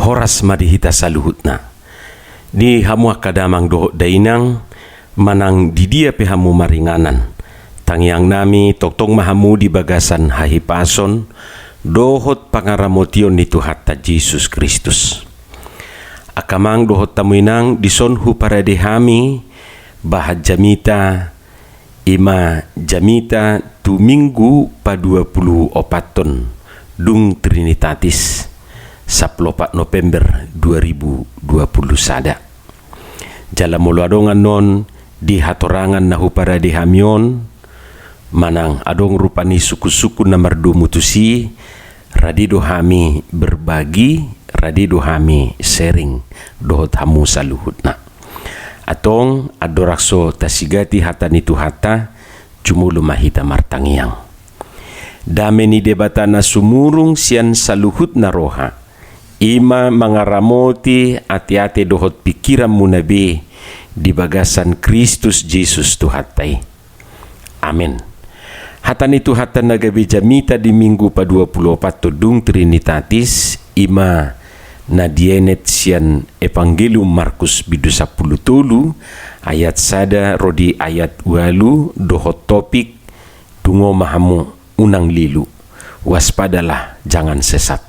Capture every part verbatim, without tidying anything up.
Horas ma di hita saluhutna. Di hamu angka damang dohot dainang, manang di dia pe hamu maringanan, tangiangnami tongtong ma hamu di bagasan hahipason dohot pangaramotion ni Tuhanta Jesus Kristus. Angka amang dohot hamu inang, dison huparade hami bahan jamita, i ma jamita tu Minggu paduapuluopathon dung Trinitatis, sampuluopat November dua ribu dua puluh sada. Jala molo adong annon di hatorangan na huparade hami on, manang adong rupani sungkunsungkun na mardomu tusi, rade do hami berbagi, rade do hami sharing dohot hamu saluhutna. Antong, andorang so tasigati hata ni Tuhanta, jumolo ma hita martangiang. Dame ni Debata na sumurung sian saluhutna roha, i ma mangaramoti ateate dohot pingkiranmuna be di bagasan Kristus Jesus Tuhanta i. Amen. Hata ni Tuhanta na gabe jamita di Minggu paduapuluopathon dung Trinitatis, i ma na dienet sian Evangelium Markus bindu sampulu tolu, ayat sada ro di ayat ualu, dohot topik: Dungo ma hamu, unang lilu. Waspadalah, jangan sesat.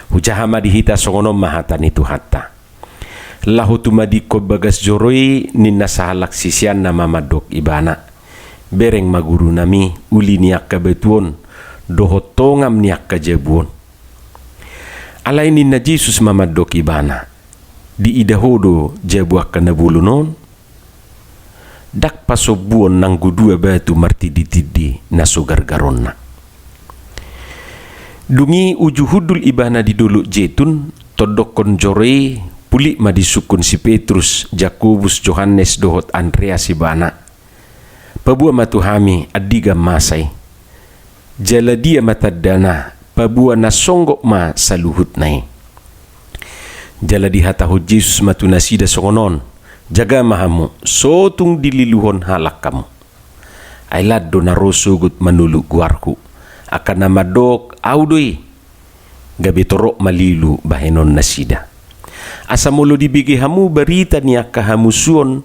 Hujaha ma di hita songon on ma hata ni Tuhanta. Laho tumadingkon bagas joro i, ninna sahalak siseanna ma mandok Ibana: Bereng ma, Gurunami, uli ni angka batu on dohot tongam ni angka jabu on. Alai ninna Jesus ma mandok ibana: Diida ho do jabu angka na bolon on? Ndang pasombuon nanggo dua batu martinditindi na so gargaronna. Dung i uju hundul ibana di Dolok Jetun, tondokkon joro i, pulik ma disungkun si Petrus, Jakobus, Johannes dohot Andreas ibana: Paboa ma tu hami andigan masa i. Jala dia ma tandana, paboa na songgop ma saluhutna i? Jala dihatahon Jesus ma tu nasida songon on: Jaga ma hamu, so tung dililuhon halak hamu. Ai lan do na ro sogot manoluk goarhu, angka na mandok: Ahu do i, gabe torop ma lilu bahenon nasida. Asa molo dibege hamu barita ni angka hamusuon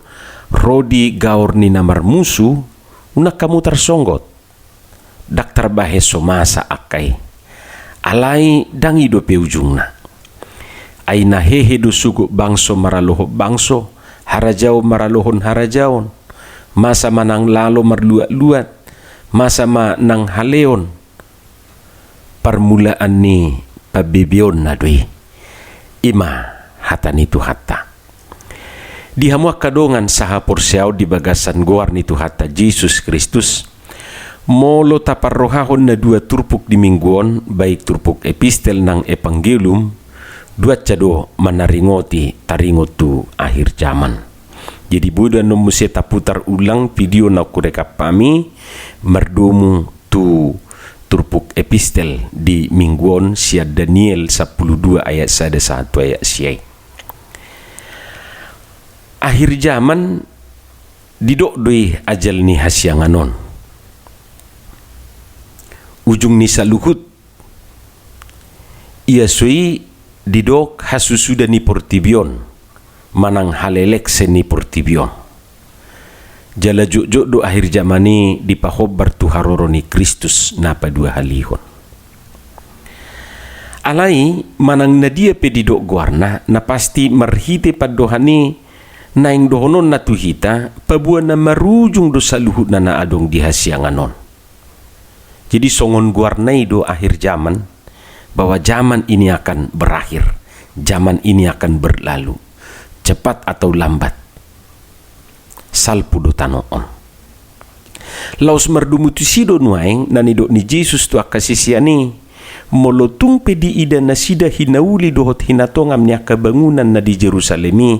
ro di gaor ni na marmusu, unang hamu tarsonggot. Ndang tarbahen so masa angka i. Alai ndang i dope ujungna. Ai na hehe do sogot bangso maralohon bangso, harajaon maralohon harajaon, masa ma nang lalo marluatluat, masa ma nang haleon. Parmulaan ni pambebeonna do i. I ma hata ni Tuhanta. Di hamu angka dongan sahaporseaon di bagasan goar ni Tuhanta Jesus Kristus, molo taparrohahon na dua turpuk di minggu on, baik turpuk epistel nang evangelium, duansa do manaringoti taringot tu akhir jaman. Jadi boi do annon muse taputar ulang video na hurekam hami mardomu tu turpuk epistel di minggu on, sian Daniel sampulu dua ayat sada sahat tu ayat sia i. Akhir jaman didok do i ajal ni hasiangan on. Ujung ni saluhut, ia so i didok hasusuda ni portibi on, manang halelekse ni portibi on. Jala jotjot do akhir jaman i dipahombar tu haroro ni Kristus na paduahalihon. Alai manang na dia pe didok goarna, na pasti marhite pandohan i naeng dohononna tu hita, paboa na marujung do saluhutna na adong di hasiangan on. Jadi songon goarna i do akhir jaman, bahwa zaman ini akan berakhir, zaman ini akan berlalu, cepat atau lambat. Salpu do tano on. Laos mardomu tusi do nuaeng na nidok ni Jesus tu angka sisean i, molo tung pe diida nasida hinauli dohot hinatongam ni angka bangunan na di Jerusalem i,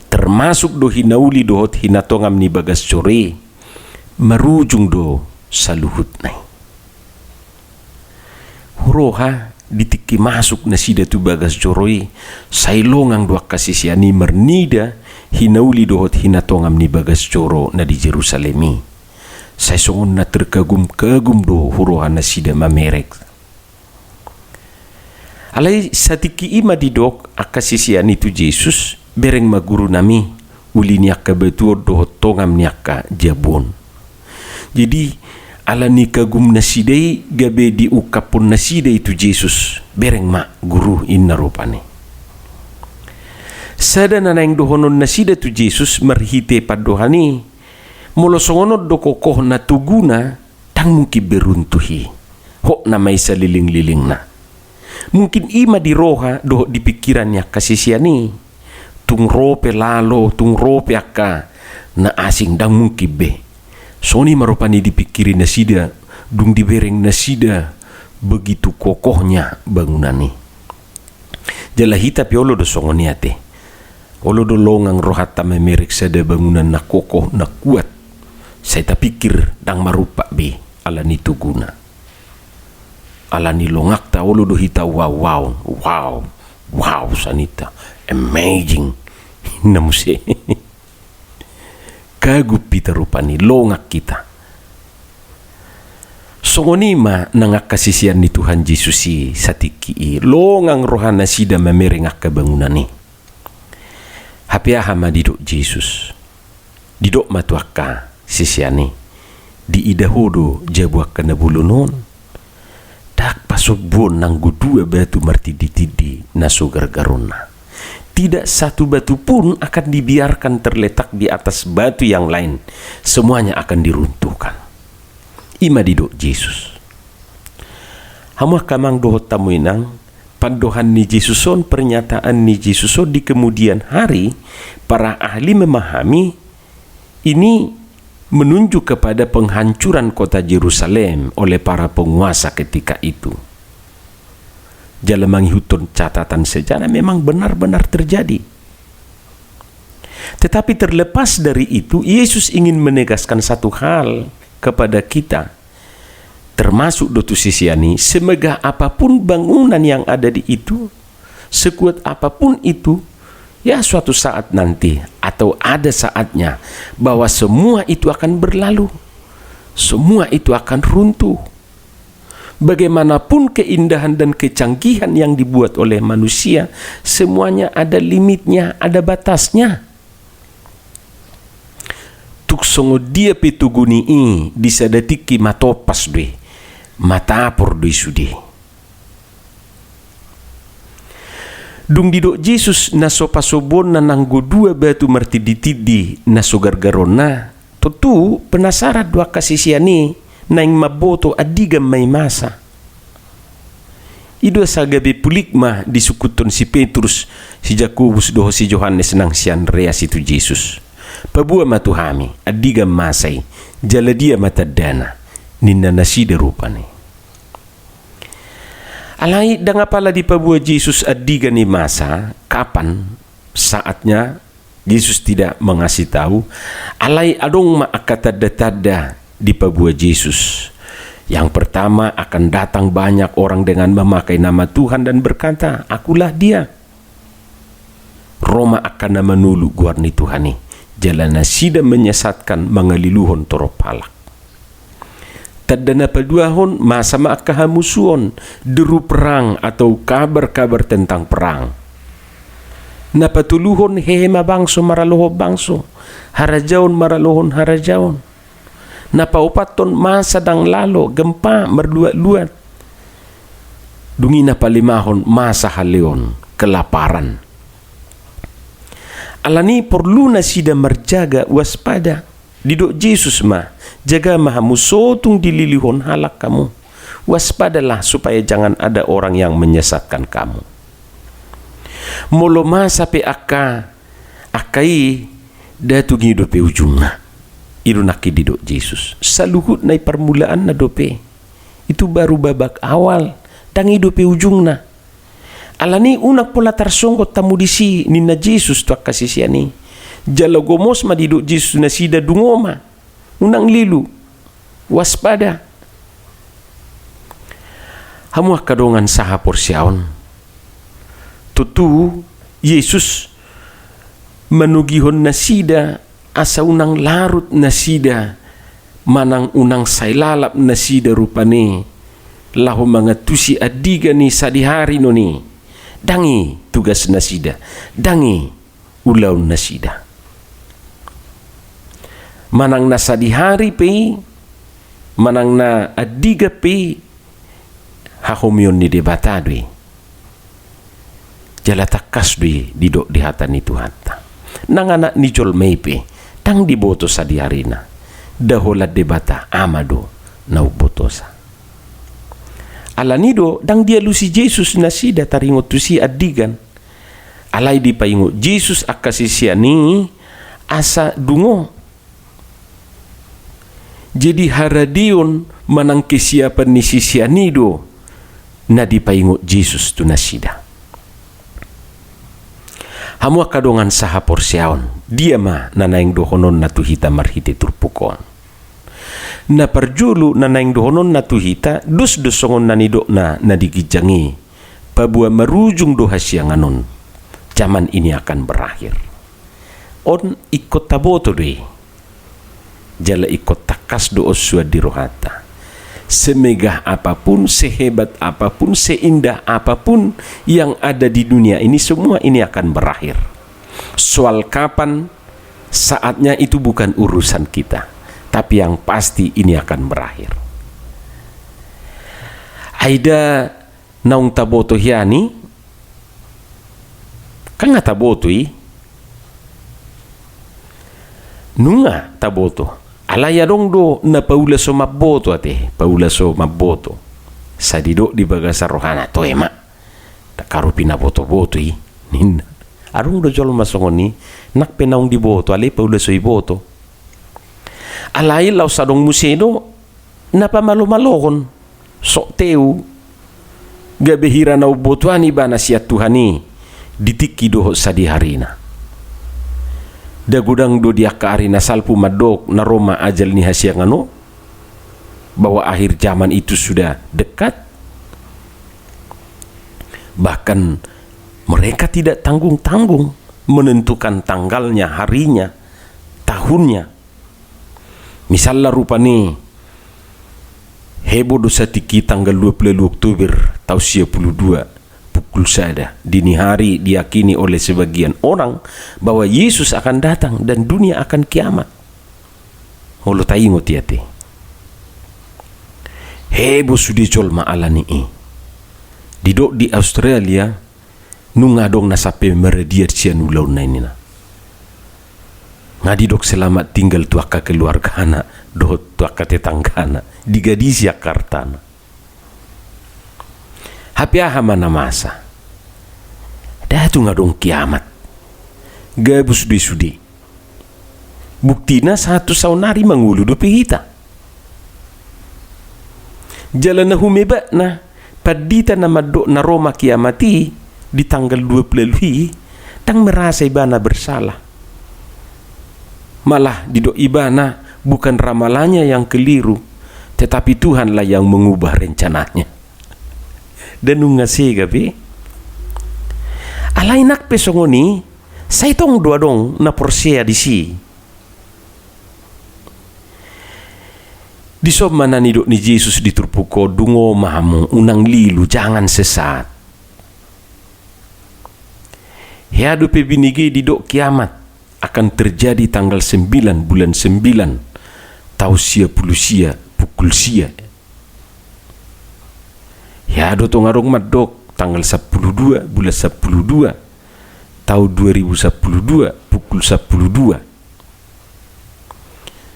termasuk do hinauli dohot hinatongam ni bagas joro i, marujung do saluhutna i. Huroha di tingki masuk nasida tu bagas joro i, sai longang do angka sisean i marnida hinauli dohot hinatongam ni bagas joro na di Jerusalem i. Sai songon na terkagum-kagum do huroha nasida mamereng. Alai satingki i ma didok angka sisean i tu Jesus, "Bereng ma gurunami, uli ni angka batu on dohot tongam ni angka jabu on." Jadi, ala ni kagum nasida i gabe diungkaphon nasida i tu Jesus, "Bereng ma guru," inna rupani. Sada na naeng dohonon nasida tu Jesus marhite pandohan i, molo songon on do kokohna toguna, ndang mungkin be runtuh i. Hot nama i salelenglelengna. Mungkin i ma di roha dohot di pingkiran ni angka sisean i. Tung ro pe lalo, tung ro pe angka na asing, ndang mungkin be. Songon i ma rupani dipingkiri nasida, dung dibereng nasida begitu kokohnya bangunan i. Jala hita pe olo do songon i ate. Olo do longang rohanta mamereng sada bangunan na kokoh, na kuat. Sai tapingkir ndang marumpak be ala ni toguna. Ala ni longakta olo do hita wow, wow, wow, wow, sanita. Amazing. Inna muse. Kagum hita rupani, longak hita. Songon i ma nang angka sisean ni Tuhan Jesus i satingki i, longang rohanasida mamereng angka bangunan i. Hape aha ma didok Jesus? Didok ma tu angka sisean i, "Diida ho do jabu angka na bolon on? Ndang pasombuon nanggo dua batu martinditindi na so gargaronna. Tidak satu batu pun akan dibiarkan terletak di atas batu yang lain. Semuanya akan diruntuhkan." I ma didok Jesus. Hamu angka amang dohot hamu inang, pandohan ni Jesus on, pernyataan ni Jesus on di kemudian hari, para ahli memahami ini menunjuk kepada penghancuran kota Jerusalem oleh para penguasa ketika itu. Jala mangihuthon catatan sejarah, memang benar-benar terjadi. Tetapi terlepas dari itu, Yesus ingin menegaskan satu hal kepada kita, termasuk do tu sisean i, semegah apapun bangunan yang ada di itu, sekuat apapun itu, ya, suatu saat nanti, atau ada saatnya, bahwa semua itu akan berlalu. Semua itu akan runtuh. Bagaimanapun keindahan dan kecanggihan yang dibuat oleh manusia, semuanya ada limitnya, ada batasnya. Tung songon dia pe togu ni i, di sada tingki matompas do i, matapor do i sude. Dung didok Jesus na so pasombuonna nanggo dua batu martinditindi na so gargaronna, tontu penasaran do angka sisean i naeng mamboto andigan ma i masa. I do asa gabe pulik ma disungkunhon si Petrus, si Jakobus dohot si Johannes nang si Andreas i tu Jesus. "Paboa ma tu hami, andigan masa i, jala dia ma tandana?" ninna nasida rupani. Alai ndang apala dipaboa Jesus andigan i masa, kapan saatnya, Jesus tidak mengasih tahu. Alai adong ma angka tanda-tanda dipaboa Jesus. Yang pertama, akan datang banyak orang dengan memakai nama Tuhan dan berkata, "Akulah dia." Ro ma angka na manolu goar ni Tuhan i, jala nasida menyesatkan, mangaliluhon torop halak. Tanda na paduahon, masa ma angka hamusuon, deru perang atau kabar-kabar tentang perang. Na patoluhon, hehe ma bangso maralohon bangso, harajaon maralohon harajaon. Na paopathon, masa ndang lalo, gempa, marluat-luat. Dung i na palimahon, masa haleon, kelaparan. Alani i porlu nasida marjaga, waspada. Didok Jesus ma, "Jaga ma hamu, so tung dililuhon halak hamu. Waspadalah supaya jangan ada orang yang menyesatkan kamu." Molo masa pe angka, angka i, ndang tung i dope ujungna. I do nangkin didok Jesus. Saluhutna i parmulaanna dope. Itu baru babak awal. Ndang i dope ujungna. Alani i unang pola tarsonggot hamu disi, ninna Jesus tu angka sisean i. Jala gomos ma didok Jesus tu nasida, "Dungo ma. Unang lilu. Waspada." Hamu angka dongan sahaporseaon. Tontu Jesus manogihon nasida asa unang larut nasida, manang unang sai lalap nasida rupani laho mangantusi andigan i sadihari non i. Ndang i tugas nasida, ndang i ulaon nasida. Manang na sadihari pe i, manang na andigan pe i, hahomion ni Debata do i. Jala tangkas do i didok di hata ni Tuhanta. Nang Anak ni jolma i pe, ndang diboto sadiharina. Nda holan Debata Ama do na umbotosa. Alani do ndang dialusi Jesus nasida taringot tusi andigan. Alai dipaingot Jesus angka sisean i asa dungo. Jadi haradeon manang kesiapan ni sisean i do na dipaingot Jesus tu nasida. Hamu angka dongan sahaporseaon, dia ma na naeng dohononna tu hita marhite turpuk on? Na parjolo na naeng dohononna tu hita, dos do songon na nidokna na di ginjang i, paboa marujung do hasiangan on, zaman ini akan berakhir. On ingkon taboto do i. Jala ingkon tangkas do on suan di rohanta. Semegah apapun, sehebat apapun, seindah apapun yang ada di dunia ini, semua ini akan berakhir. Soal kapan saatnya itu bukan urusan kita, tapi yang pasti ini akan berakhir. Ai nda naung taboto hian i? Kan nga taboto i. Nunga taboto. Alai adong do na paula so mamboto ate, paula so mamboto. Sai didok di bagasan rohana, toe ma. Ndang haru pe na boto-boto i, ninna. Adong do jolma songon i, nang pe naung diboto, alai paula so diboto. Alai laos adong muse do na pamalo-malohon, sok teu, gabe hira na umbotoan ibana sian Tuhan i di tingki dohot sadiharina. Nda godang do di angka ari na salpu mandok na ro ma ajal ni hasiangan on, bahwa akhir zaman itu sudah dekat. Bahkan mereka tidak tanggung-tanggung menentukan tanggalnya, harinya, tahunnya. Misalna rupani heboh do satingki tanggal dua puluh Oktober tahun sia puluh dua pukul sada dini hari diyakini oleh sebagian orang bahwa Yesus akan datang dan dunia akan kiamat. Molo taingot i ate. Heboh sude jolma alani i. Didok di Australia, nunga adong na sampe maradian sian ulaonna i ninna. Nga didok selamat tinggal tu angka keluargana dohot tu angka tetanggana, digadisi angka artana. Hape aha ma na masa? Nda tung adong kiamat. Gabus do i sude. Buktina sahat tu saonari mangolu dope hita. Jala na humebatna, pandita na mandok na ro ma kiamat i di tanggal dua puluh i, ndang merasa ibana bersalah. Malah didok ibana, bukan ramalannya yang keliru, tetapi Tuhanlah yang mengubah rencananya. Nda nunga sega be. Alai nang pe songon i, sai tong do adong na porsea disi. Dison ma na nidok ni Jesus di turpuk on, dungo ma hamu, unang lilu, jangan sesat. Hea dope binege didok kiamat akan terjadi tanggal sembilan bulan sembilan, tahun sia puluh sia, pukul sia. Hea do tong adong mandok tanggal sampulu dua bulan sampulu dua, tahun dua ribu sampulu dua, pukul sampulu dua.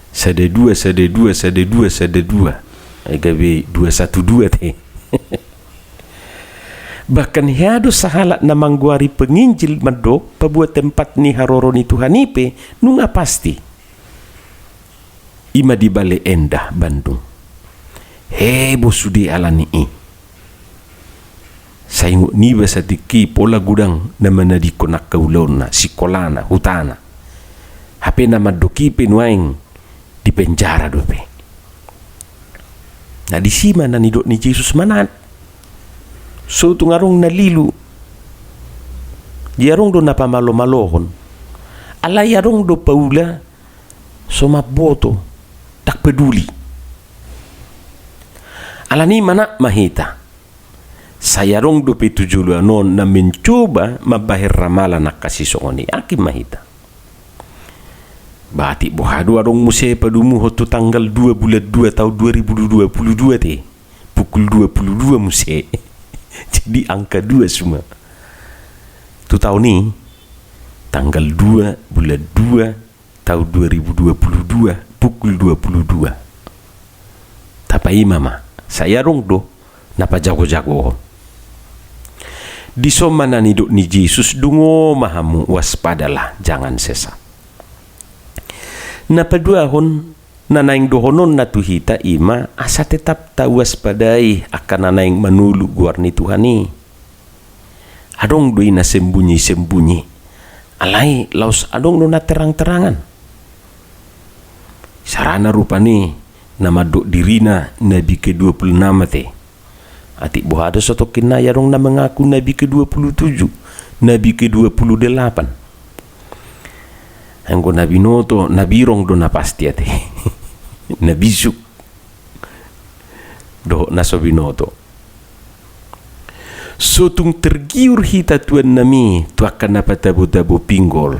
Sada dua, sada dua, sada dua, sada dua. Ai gabe dua satu dua te. Bahkan hea do sahalak na manggoari penginjil mandok paboa tempat ni haroro ni Tuhan i pe nunga pasti. I ma di Bale Endah, Bandung. Heboh sude alani i. Sai ingot niba satingki pola godang na manadingkon angka ulaonna, sikolana, hutana. Hape na mandok i pe nuaeng di penjara dope. Na disi ma na nidok ni Jesus manat. So tung adong na lilu. Jadi adong do na pamalo-malohon. Alai adong do paula so mamboto, ndang peduli. Alani i manat ma hita. Sai adong dope tu joloan on na mencoba mambahen ramalan angka sisongon i, yakin ma hita. Ba atik boha do adong muse padumuhon tu tanggal dua bulan dua tahun dua ribu dua puluh dua te, pukul dua puluh dua muse. Jadi angka dua suma. Tu tahun i, tanggal dua bulan dua tahun dua ribu dua puluh dua, pukul dua puluh dua. Tapaima ma, sai adong do na pajagojagohon. Dison ma na nidok ni Jesus, dungo ma hamu, waspadalah, jangan sesat. Na paduahon, na naeng dohononna tu hita i ma asa tetap tawaspadai angka na naeng manoluk goar ni Tuhan i. Adong do i na sembunyi-sembunyi. Alai laos adong do na terang-terangan. Sarana rupani na mandok dirina nabi ke dua puluh enam ate. Atik boha do satongkin nai adong na mengaku nabi ke dua puluh tujuh, nabi ke dua puluh delapan. Anggo na binoto, na birong do na pasti ate. Na bisuk. Dohot na so binoto. So tung tergiur hita tuan nami tu angka na patabo-tabo pinggol,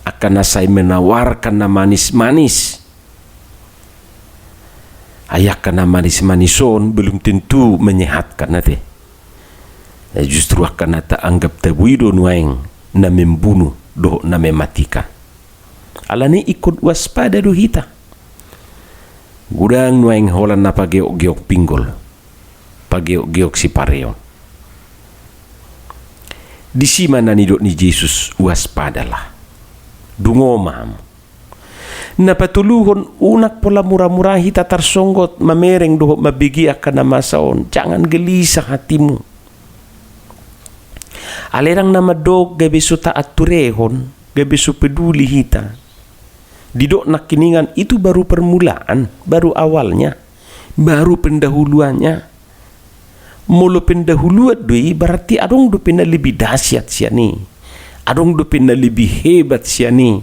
angka na sai menawarkan na manis-manis. Ai angka na manis-manis on belum tentu menyehatkan ate. Justru angka na taanggap tabo i do nuaeng na membunuh dohot na mematikan. Alani i ingkon waspada do hita. Godang nuaeng holan na pageok-geok pinggol, pageok-geok sipareon. Disi ma na nidok ni Jesus, waspadalah. Dungo ma hamu. Na patoluhon, unang pola mura-mura hita tarsonggot mamereng dohot mambege angka na masa on, jangan gelisah hatimu. Alai ndang na mandok gabe so taanturehon, gabe so peduli hita. Didok nangkiningan itu baru permulaan, baru awalnya, baru pendahuluannya. Molo pendahuluan do i, berarti adong dope na lebih dahsyat sian i. Adong dope na lebih hebat sian i.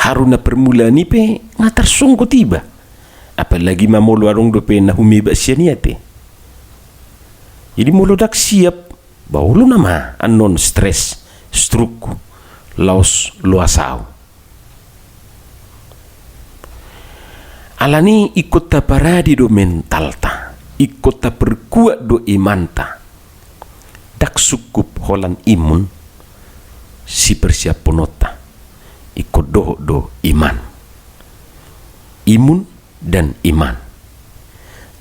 Haru na permulaan i pe nga tarsonggot iba. Apalagi ma molo adong dope na humeba sian i ate. Jadi molo ndang siap, ba olo nama annon stres, stroke, laos loas ahu. Alani i ingkon taparade do mentalta, ingkon taperkuat do imanta. Ndang sungkup holan imun sipersiapononta, ingkon dohot do iman. Imun dan iman.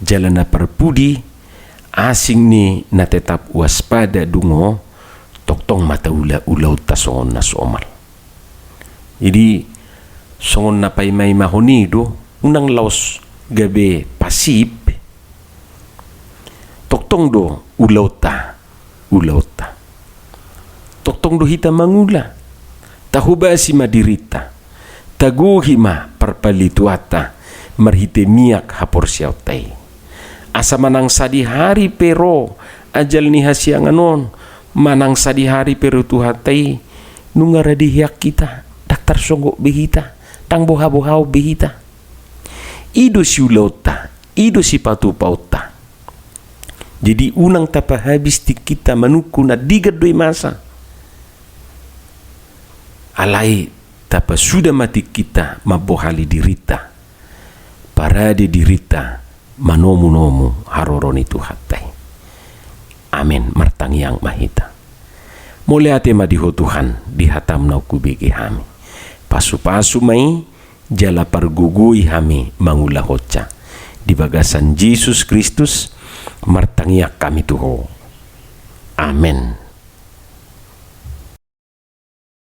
Jala na parpudi, asing ni na tetap waspada dungo, tongtong ma taula ulaonta songon na somal. Jadi, songon na paimaimahon i do, unang laos gabe pasif. Tongtong do ulaonta, ulaonta. Tongtong do hita mangula. Tahobasi ma dirinta. Tagohi ma parpalituanta marhite miak haporseaonta i. Asa manang sadihari pe ro ajal ni hasiangan on, manang sadihari pe ro Tuhanta i, nunga rade hian hita, ndang tarsonggot be hita, ndang boha-bohaon be hita. I do siulaonta, i do sipatupaonta. Jadi unang tapahabis tingkinta manungkun, andigan do i masa. Alai tapasuda ma tingkinta mambohali dirinta, parade dirinta, manomunomu haroro ni Tuhanta i. Amen. Martangiang ma hita. Mauliate ma di Ho Tuhan, di hataM naung hubege hami. Pasupasu ma i, jala pargogoi hami mangulahonsa. Di bagasan Jesus Kristus, martangiang hami tu Ho. Amen.